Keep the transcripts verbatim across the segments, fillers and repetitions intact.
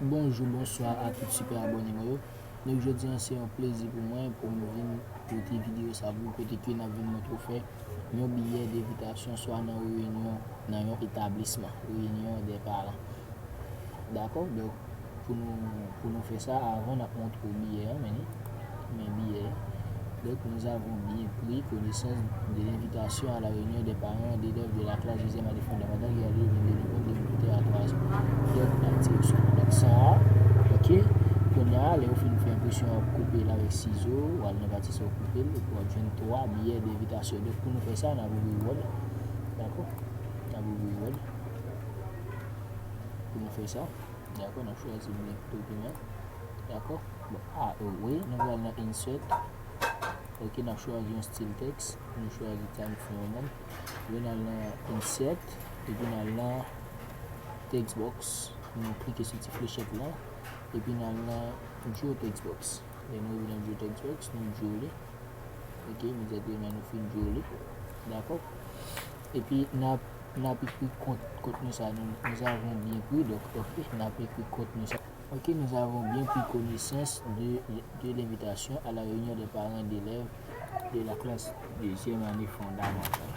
Bonjou, bonswa a tout sipè abòne mwen yo. Donk, jodi a, se yon plezi pou mwen pou m vin pote videyo sa pou ou, kote ke n ap vin montre w fè yon biyè denvitasyon swa nan reyinyon, nan yon etablisman, reyinyon dè paran. Dakò? Donk, pou nou, pou nou fè sa, avan n ap montre w biyè an, men li, men biyè an. Donc, nous avons bien pris connaissance de l'invitation à la réunion des parents d'élèves de la classe deuxième année fondamentale qui a lieu le vingt-deux novembre deux mille vingt et un à trois heures. Donc, la direction. Donc, sa a, ok. Kounye a, lè ou fin fè enpresyon an, koupe l avèk sizo, ou al nan pati sa ou koupe l, epi w ap jwenn twa biyè denvitasyon. Donk, pou nou fè sa, n ap ouvri Word. Dakò? N ap ouvri Word. Pou nou fè sa. Dakò, n ap chwazi blank dokiman. Dakò? Bon, a, wi, nou pral nan insert. Ok, n ap chwazi yon stil tèks. Nou chwazi Times New Roman. Epi n al nan insert. Epi n al nan text box. Nou klike sou ti flechèt la. Epi n al nan draw text box. Lè nou rive nan draw text box, nou draw li. Ok, imedyatman nou fin draw li. Dakò? Epi n ap, n ap ekri kont, kontni sa nou, nous avons bien pris, donk, ok, n ap ekri kontni sa. Ok, nous avons bien pris connaissance de, de l'invitation à la réunion des parents d'élèves de la classe deuxième année fondamentale.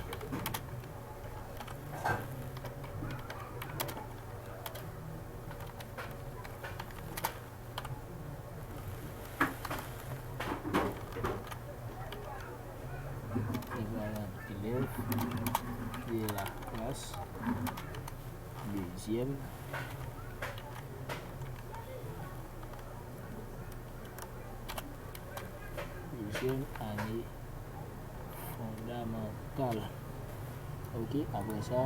Des parents d'élèves de la classe deuxième, deuxième année fondamentale. Ok, apre sa,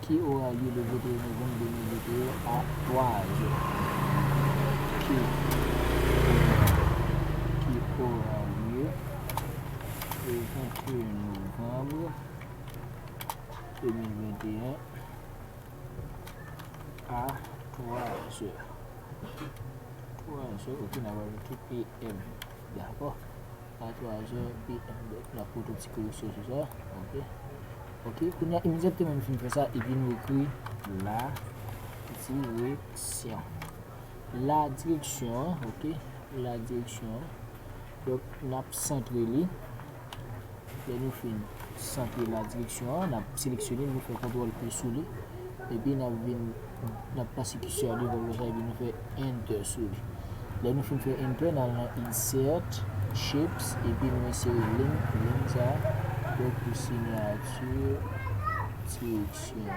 qui aura lieu le vingt et un novembre deux mille vingt et un à trois heures. Qui, qui aura lieu le vingt et un novembre deux mille vingt et un à trois heures. Twa zè, ok, n ap ajoute P M. Dakò? A twa zè P M. Donk, n ap pote yon ti koreksyon sou sa. Ok. Ok, kounye a, imedyatman nou fin fè sa, epi nou ekri la direksyon. La direksyon, ok, la direksyon. Donk, n ap santre li. Lè nou fin santre la direksyon an, n ap seleksyone l, nou fè kontwòl P sou li. Epi n ap vin, n ap pase kisè a devan konsa, epi nou fè Enter sou li. Lè nou fin fè Enter, n al nan Insert, Shapes, epi nou ensere liy, liy sa a. Donk, pou siyati, direksyon.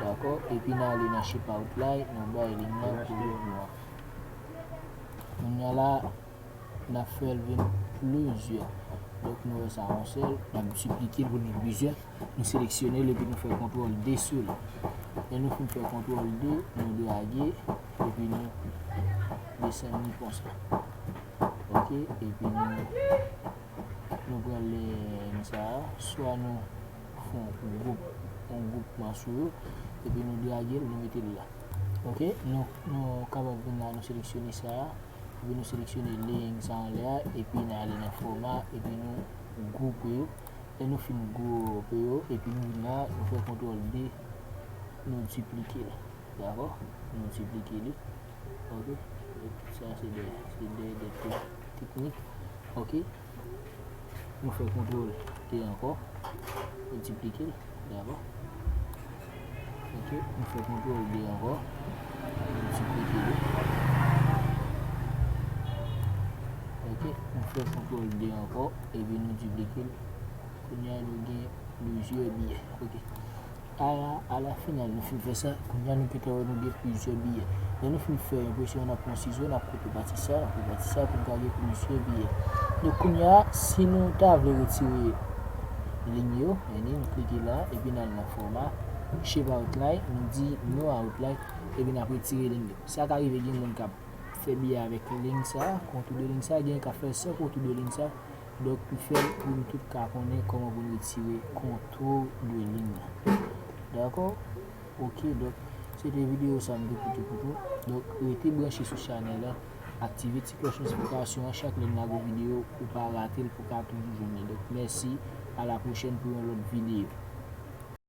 Dakò? Epi n ale nan Shape Outline, nou bay liy nan koulè nwa. Kounye a la, n ap fè l vin plizyè. Donk, nou wè sa yon sèl, n ap diplike l pou l vin plizyè. Nou seleksyone l epi nou fè kontwòl D sou li. Lè nou fin fè kontwòl D, nou drage, epi nou desann li konsa. Ok, epi nou, nou pran liy sa a, swa nou fè yon gwoup, yon gwoupman sou yo, epi nou drage l, nou mete l la. Ok, nou, nou kapab vin la, nou seleksyone sa a, epi nou seleksyone liy sa anlè a, epi n ale nan fòma, epi nou gwoupe yo. Lè nou fin gwoupe yo, epi nou vin la, nou fè kontwòl D, nou diplike l. Dakò? Nou diplike li. Ok? Sa se de, se de, de tek-, teknik. Ok? Nou fè kontwòl D ankò. Nou diplike l. Dakò? Ok, nou fè kontwòl D ankò. Nou diplike li. Ok, nou fè kontwòl D ankò, epi nou diplike l. Kounye a, nou gen plizyè biyè. Ok. A la, a la final, nou fin fè sa, kounye a, nou gentan wè nou gen plizyè biyè. Lè nou fin fè enpresyon, n ap pran sizo, n ap koupe pati sa, n ap koupe pati sa, pou n ka gen plizyè biyè. Donk, kounye a, si nou ta vle retire liy yo, men nou klike la, epi n al nan fòma, Shape Outline, nou di No Outline, epi n ap retire liy yo. Sa ka rive gen moun k ap fè biyè avèk liy sa, kontou de liy sa, gen k ap fè san kontou de liy sa. Donk, m fè l pou nou tout ka konnen kòman pou nou retire kontou de liy la. Dakò? Ok, donk, se te videyo sa m te pote pou nou. Donk, rete branche sou chanèl la. Aktive ti klòch notifikasyon an, chak lè n lage yon videyo, ou pa rate l pou ka toujou jwenn li. Donk, mèsi, a la pwochèn pou yon lòt videyo.